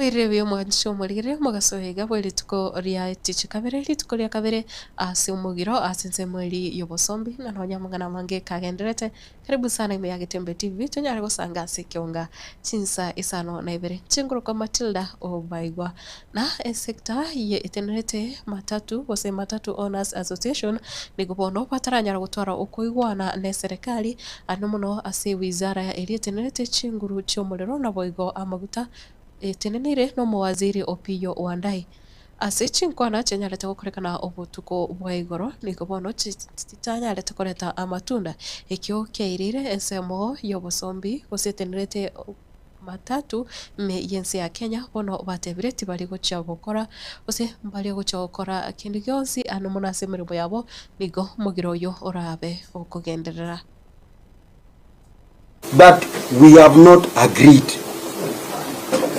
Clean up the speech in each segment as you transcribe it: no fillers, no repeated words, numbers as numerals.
Oirire buya omwanchi omorigereria omogaso iga bwe rituko ria etichi kabere, rituko ria kabere ase omogiro ase ensemo eria y'obosombi, na nonya amang'ana amange kagendererete. Karibu sana ime ya Getembe TV tonyare gosanga ase ekeonga chinsa isano na ibere. Chinguru kwa Matilda Obaigwa. Na esector ye etenerete matatu gose Matatu Owners Association nigo bono bataranyara gotwara okoigwana ne eserekari anene mono ase ewizara eria etenerete chinguru chi'omorero naboigo amaguta eteneneire nomowaziri Opiyo Wandayi. Ase chinkwana chianyarete gokorekana obotuko bwa igoro, nigo bono chitanyarete koreta amatunda, ekio kiaireire ensemo y'obosombi gose etenerete matatu ime y'ense ya Kenya, bono batebire tibari gochia gokora gose mbari gochia gokora kende gionsi ande mono ase emeremo yabo, nigo omogiro oyio orabe okogenderera. But we have not agreed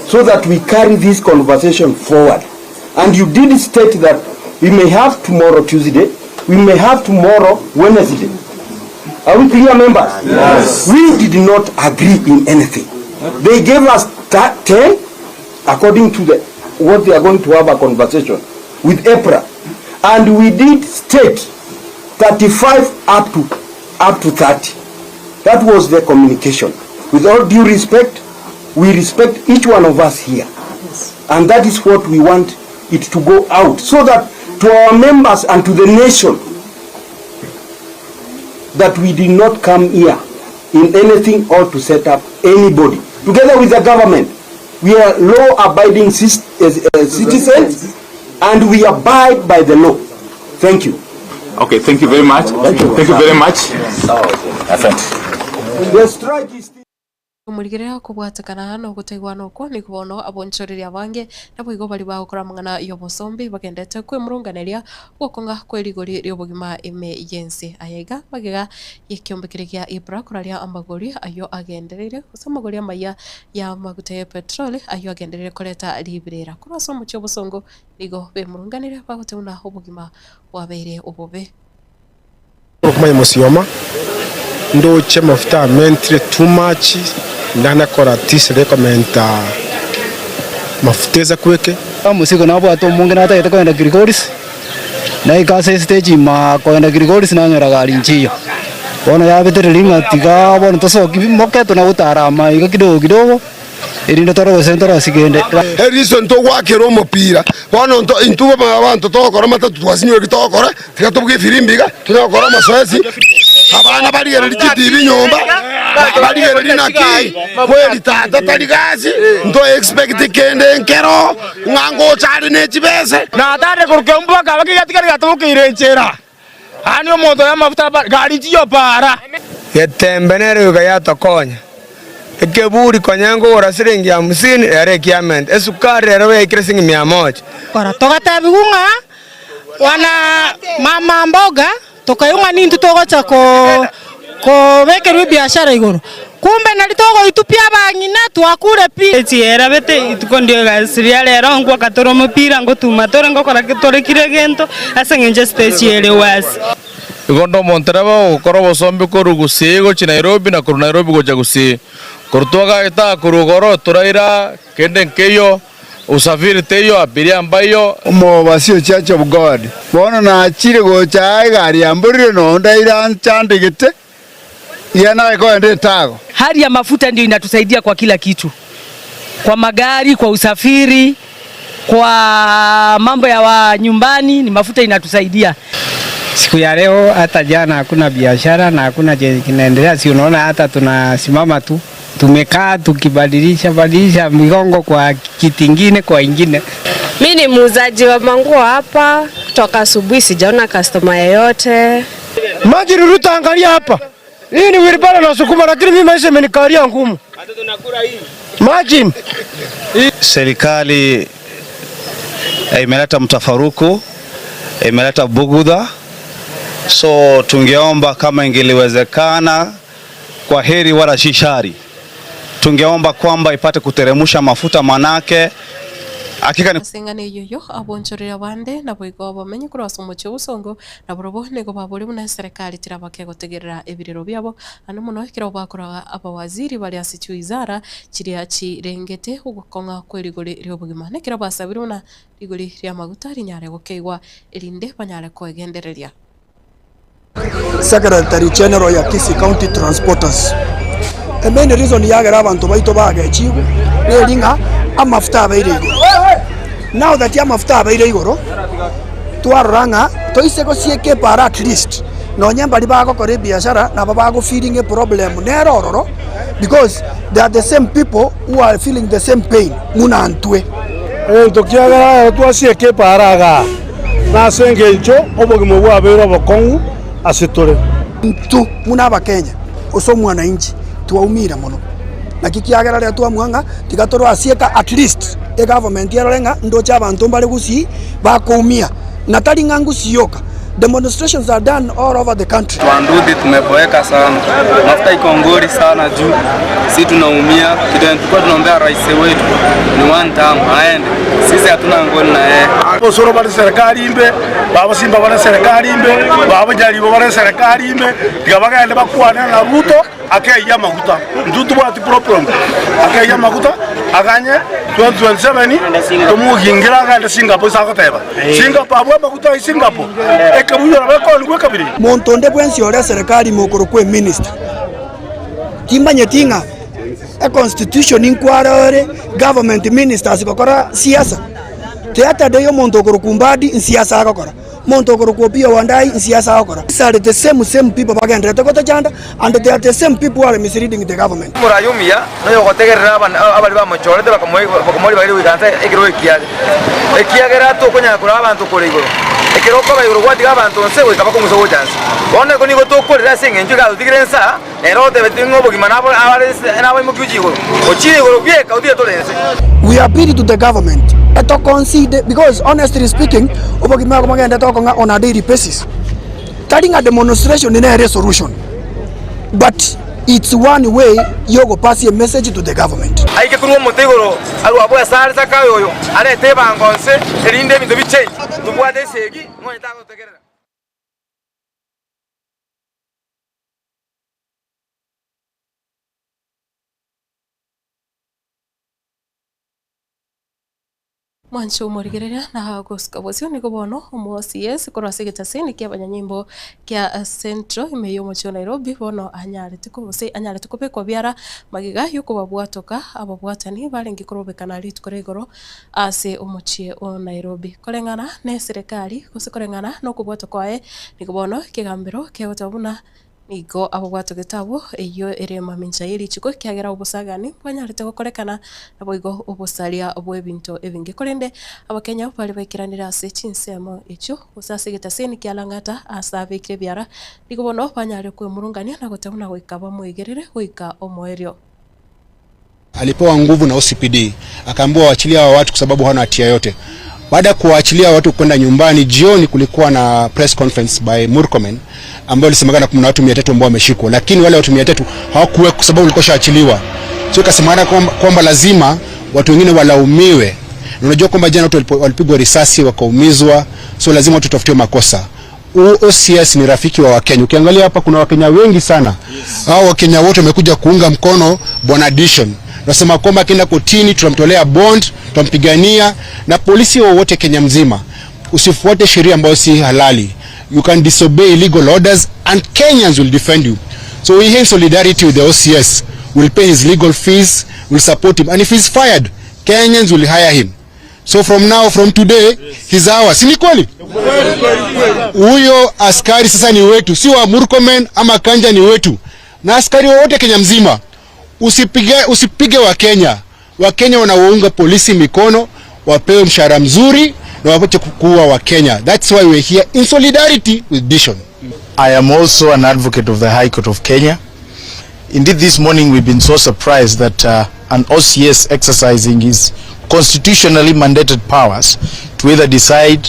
so that we carry this conversation forward and you did state that we may have tomorrow Tuesday, we may have tomorrow Wednesday. Are we clear members? Yes. We did not agree in anything. They gave us 10 according to the what they are going to have a conversation with EPRA and we did state 35 up to up to 30. That was the communication. With all due respect, we respect each one of us here. And that is what we want it to go out so that to our members and to the nation that we did not come here in anything or to set up anybody. Together with the government, we are law-abiding citizens and we abide by the law. Thank you. Okay, thank you very much. Thank you, thank you very much. Asante. The strike is Omorigereria okobwatekana nogotaigwana okwo nigo bono abonchoreria abange naboigo baria bagokora amang'ana y'obosombi bagendete kwemurunganeria ogokong'a kwe rigori ri'obogima ime y'ense. Aya iga magega y'ekiombe keria gia Ibra koraria amagori ayio agendereire gose amagori amaya y'amaguta ye petroli ayio agendereire koreta riberera korwa ase omochie obosongo Nigo bemurunganire bagoteba buna obogima bwabeire obobe. Okomanya mosioma ndoche amafuta amentire too much ndana kora tisire komenta mafuta esa kweke. Omosigo nabwate omonge natagete kogenda Kilgoris, naika ase estage ime kogenda Kilgoris nanyora gari nchiyo. Bono yabetereria ng'a tiga bono tosoki moke tona gotara ama iga kidogo kidogo. Erinde tore gose ntorosie kende. Eriso ntogwakera omopira bono nto intwe abanto togokora matatu twasinyire ki togokora tiga tobuge efirimbi iga tonyare gokora amasoesi abana barigererie chitibi nyomba barigererie naki kweri tata tari gasi nto expect kende nkero ng'a ngocha are ne chibese. Natare korwa keumbu bakaba kegatigari gatobokeire enchera. Yaani omonto oyo amafuta abare gari chiyo para. Getembe nere goika yatokonya. Ekeburi konya nkogora siringi hamsini rero ekiamenta. Esukari rero yaikire siringi mia moja. Kora togatebigwa ng'a wana mama mboga tokaigwa ng'a nintwe togocha ko kobekerwa ebiashara igoro, kumbe nari togoitupia abang'ina twakure pi. Echiera bete ituko ndio egasi ria rero ngwaka tore omopira ngotuma tore ngokora ki tore kera egento ase eng'encho estage ere wasi. Igo onde omontereba ogokora obosombi korwa Gusii gochia Nairobi na korwa Nairobi gocha Gusii. Korwa twagaeta aa korwa igoro toraira kende nkeiyo, usafiri teiyo, abiria mbaiyo. Omobasi o Church of God. Bono nachire gocha aa egari yamborire nonya ndaira nchandegete, iga naye kogenda etago. Hali ya mafuta ndio inatusaidia kwa kila kitu, kwa magari, kwa usafiri, kwa mambo ya wa nyumbani, ni mafuta inatusaidia. Siku ya leo hata jana hakuna biashara na hakuna chenye kinaendelea, si unaona hata tunasimama tu, tumekaa tukibadilisha badilisha migongo kwa kiti ingine kwa ingine. Mi ni muuzaji wa manguo hapa, kutoka asubuhi sijaona customer yeyote. Maji Ruto, angalia hapa. Hii ni wheelbarrow na sukuma, lakini mimi maisha imenikalia ngumu. Imagine. Serikali imeleta mtafaruku, imeleta bugudha, so tungeomba kama ingeliwezekana, kwa heri wala si shari, tungeomba kwamba ipate kuteremusha mafuta, manake Hakika ni Ase eng'ana eyio eyio abonchoreri abande naboigo abamenyi korwa ase omochie obosongo, nabarabwo nigo baboria buna eserekari terabake gotegerera ebirero biabo, naende mono ekero bakoraga abawaziri bare ase chiwizara chiria chirengete ogokong'a kwe rigori ri'obogima, na ekero basabire buna rigori ri'amaguta rinyare gokeigwa, erinde banyare koegendereria. Secretary General ya Kisii County Transporters. E main reason yagera abanto baito bagechigwe neri ng'a amafuta abeire igoro. Now that amafuta abeire igoro, twarora ng'a toise gosieka epaara at least nonye mbari bagokora ebiashara nabo bago feeling eproblem nere ororo because they are the same people who are feeling the same pain buna intwe. Egento kiagera ekero twasieka epaara igaa. Nase engencho obogima bwabeire obokong'u ase tore. Intwe buna Abakenya gose omwananchi twaumire mono, naki kiagera riria twamua ng'a tiga torwasieka at least egovernment erore ng'a ndoche abanto mbare gusii bakoumia, na tari ng'a ngusii yoka, demonstrations are done all over the country. Wanduthi tumeboeka sana, mafuta iko ngori sana juu si tunaumia, kitu yenye tulikuwa tunaombea rais wetu ni one term aende, sisi hatuna ngori na yeye. Abosoro bare serikali imbe, babosimba bare serikali imbe, babojaribo bare serikali imbe, tiga bagende bakwane na Ruto akeyie amaguta. Intwe ntobwati problem, akeyie amaguta aganye 2027 tomogingere agende Singapore ase agoteba. Singapore abwo amaguta ai Singapore, ekebuya nabo ekonigwa ekabiri. Monto onde bwensi ore eserekari ime okorokwa eminister, timanyeti ng'a econstitution nkware ore government ministers gokora siasa. Theatre day omonto okorokwa Mbadi nsiasa agokora, omonto okorokwa Opiyo Wandayi nsiasa agokora. These are the same same people bagendererete gotochanda and they are the same people who are misleading the government. Omoraia omuya noyogotegerera abaria bamochorete bakamoa ribaga ri'ogoikaransa ekerogo ekiare, ekiagera tokonyara koraa abanto kore igoro. Ekero okoba igoro gwatiga abanto nse goika bakong'uswa gocha nse. Bono eko nigo tokorera ase engencho egatotigera ensa, nere otebetie ng'a obogima naboimokiwe gochia igoro. Ochire igoro bweka otige tore nse. We appeal to the government eto consider because honestly speaking obogima obo bogendete okong'a on a daily basis. Tari ng'a demonstration nere esolution but it's one way yogopass a message to the government. Aike korwa omote igoro arue abwo asare Zakayo oyo, arete ebango nse, erinde ebinto bichange. Tobwate esegi, ng'onye tagotegerera. Mwanche omorigereria na gosuka bosio nigo bono omo-OCS korwa ase egetaseni ki'abanyanyimbo kia Central ime y'omochie o Nairobi bono anyarete gose anyarete kobekwa biara magega y'okobabwatoka ababwatani barenge korobekana rituko ria igoro ase omochie o Nairobi. Koreng'ana neserekari gose koreng'ana nokobwatwa kwaye nigo bono ekegambero kegoteba buna Nigo ababwatogete abwo, eyio ere mamincha ye richiko, ekiagera obosagani mbwanyarete gokorekana, naboigo obosaria bw'ebinto ebinge. Korende Abakenya baria baikeranire ase chinsemo echio, gose ase egetaseni kia Lang'ata aase abekire ebiara, nigo bono banyare kwemurungania na goteba buna goika bamoigerere goika omoerio. Alipewa nguvu na OCPD akaambiwa waachilie hawa watu kwa sababu hawana hatia yote. Baada ya kuwaachilia watu kwenda nyumbani, jioni kulikuwa na press conference by Murkomen ambayo ilisemekana kuna watu 300 ambao wameshikwa, lakini wale watu 300 hawakuwekwa kwa sababu walikuwa washaachiliwa. So ikasemekana kwamba lazima watu wengine walaumiwe. Na unajua kwamba jana watu walipigwa risasi wakaumizwa, so lazima watu tutafutiwe makosa. OCS ni rafiki wa Wakenya. Ukiangalia hapa kuna Wakenya wengi sana. Hao Wakenya wote wamekuja kuunga mkono Bwana Dishon. Nasema kwamba akienda kotini tutamtolea bond, tutampigania na polisi wowote Kenya mzima. Usifuate sheria ambayo si halali. You can disobey illegal orders and Kenyans will defend you. So we here in solidarity with the OCS. We'll pay his legal fees, we'll support him and if he's fired, Kenyans will hire him. So from now, from today, he's ours. Si ni kweli? Huyo askari sasa ni wetu, si wa Murkomen ama Kanja, ni wetu. Na askari wowote Kenya mzima, usipige wa Kenya. Wa Kenya wanaounga polisi mikono, wapewe mshahara mzuri na wapache kuwa wa Kenya. That's why we're here in solidarity with Dishon. I am also an advocate of the High Court of Kenya. Indeed, this morning we've been so surprised that an OCS exercising his constitutionally mandated powers to either decide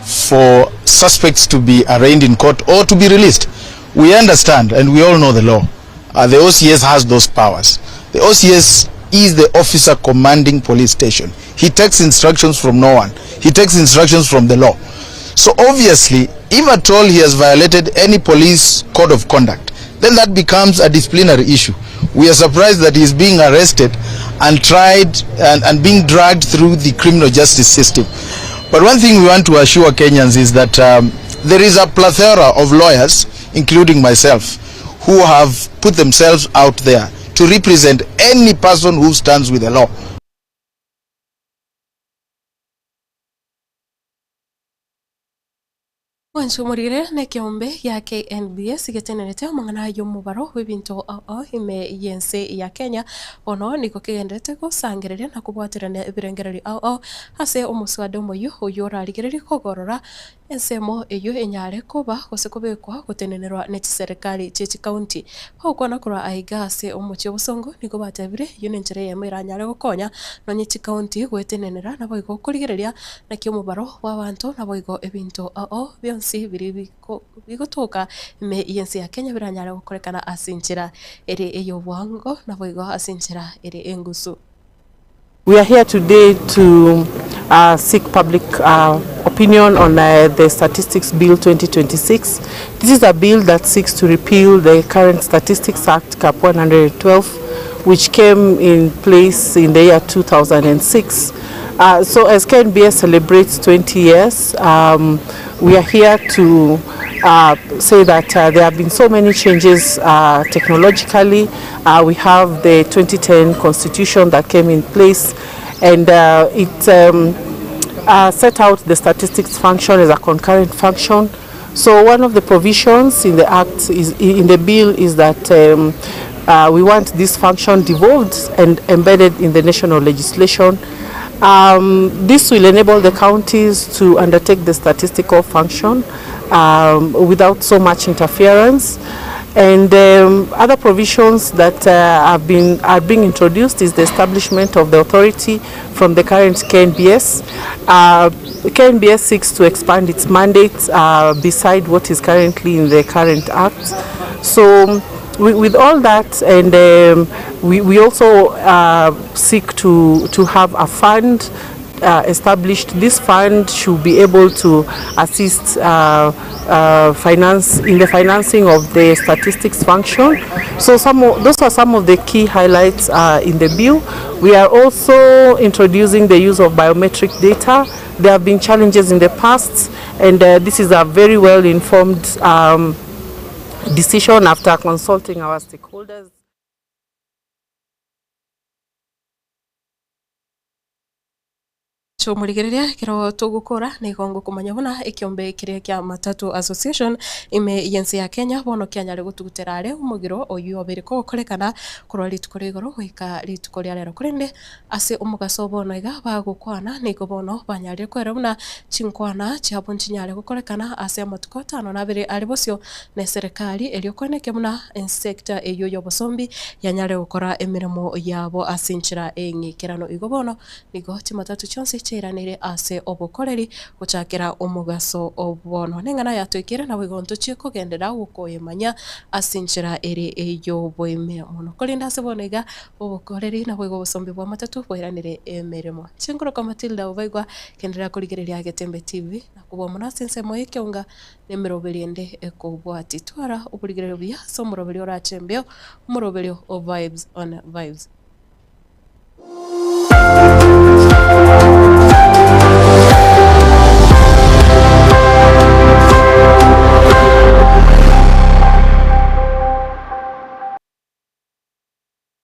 for suspects to be arraigned in court or to be released. We understand and we all know the law. The OCS has those powers. The OCS is the officer commanding police station. He takes instructions from no one. He takes instructions from the law. So obviously, if at all he has violated any police code of conduct, then that becomes a disciplinary issue. We are surprised that he is being arrested and tried and, and being dragged through the criminal justice system. But one thing we want to assure Kenyans is that um, there is a plethora of lawyers, including myself, who have put themselves out there to represent any person who stands with the law. Mwanche omorire nekeombe gia KNBS getenerete amang'ana y'omobaro bw'ebinto ao ao ime y'ense ya Kenya, bono nigo kegendererete gosangereria na kobwaterania ebirengererio ao ao ase omoswada omoyio oyio orarigererie kogorora ensemo eyio enyare koba gose kobekwa gotenenerwa ne chiserekari chie chikaunti. Bagokwana korwa aiga ase omochie o Bosongo nigo batebire eyio nenchera eyemo eranyare gokonya nonye chikaunti goetenenera naboigo korigereria Naki omobaro bw'abanto naboigo ebinto ao bionsi biria bigotoka ime y'ense ya Kenya biranyare gokorekana ase enchera ere ey'obwango naboigo ase enchera ere engusu. We are here today to uh, seek public uh, opinion on uh, the Statistics Bill 2026. This is a bill that seeks to repeal the current Statistics Act, Cap 112, which came in place in the year 2006. Uh, so as KNBS celebrates 20 years, um, we are here to uh, say that uh, there have been so many changes uh, technologically. Uh, we have the 2010 constitution that came in place and uh, it um, uh, set out the statistics function as a concurrent function. So one of the provisions in the act is in the bill is that um, uh, we want this function devolved and embedded in the national legislation. Um, this will enable the counties to undertake the statistical function um, without so much interference. And um, other provisions that uh, have been are being introduced is the establishment of the authority from the current KNBS. Uh, KNBS seeks to expand its mandate uh, beside what is currently in the current act. So with all that, and um, we, we also uh, seek to, to have a fund uh, established. This fund should be able to assist uh, uh, finance in the financing of the statistics function. So some of, those are some of the key highlights uh, in the bill. We are also introducing the use of biometric data. There have been challenges in the past, and uh, this is a very well informed um, decision after consulting our stakeholders. Chomorigereria ekero togokora nigo ngokomanya buna ekiombe keria kia Matatu Association ime y'ense ya Kenya bono kianyare gotugutera are omogiro oyio obeire kogokorekana korwa rituko ria igoro goika rituko ria rero. Korende ase omogaso bono iga bagokwana nigo bono banyarire koera buna chinkwana chiabo nchinyare gokorekana ase amatuko atano na abere are bosio na eserekari erio koeneke buna ensector eyio y'obosombi yanyare gokora emeremo yabo ase enchera eng'ikeranu. Igo bono nigo chimatatu chionsi chiairanire ase obokoreri gochakera omogaso o bono. Neng'ana yatoikire naboigo ntochie kogenderera gokoyemanya ase enchera ere ey'oboime mono. Korende ase bono iga obokoreri naboigo obosombi bw'amatatu bwairanire emeremo. Chinkoroka Matilda Obaigwa, genderera korigereria Getembe TV na kobua mono ase ensemo y'ekeunga na emeroberio ende ekobwatia. Twara oborigererio buya ase omoroberio orache embeo, omoroberio o Vibes on Vibes.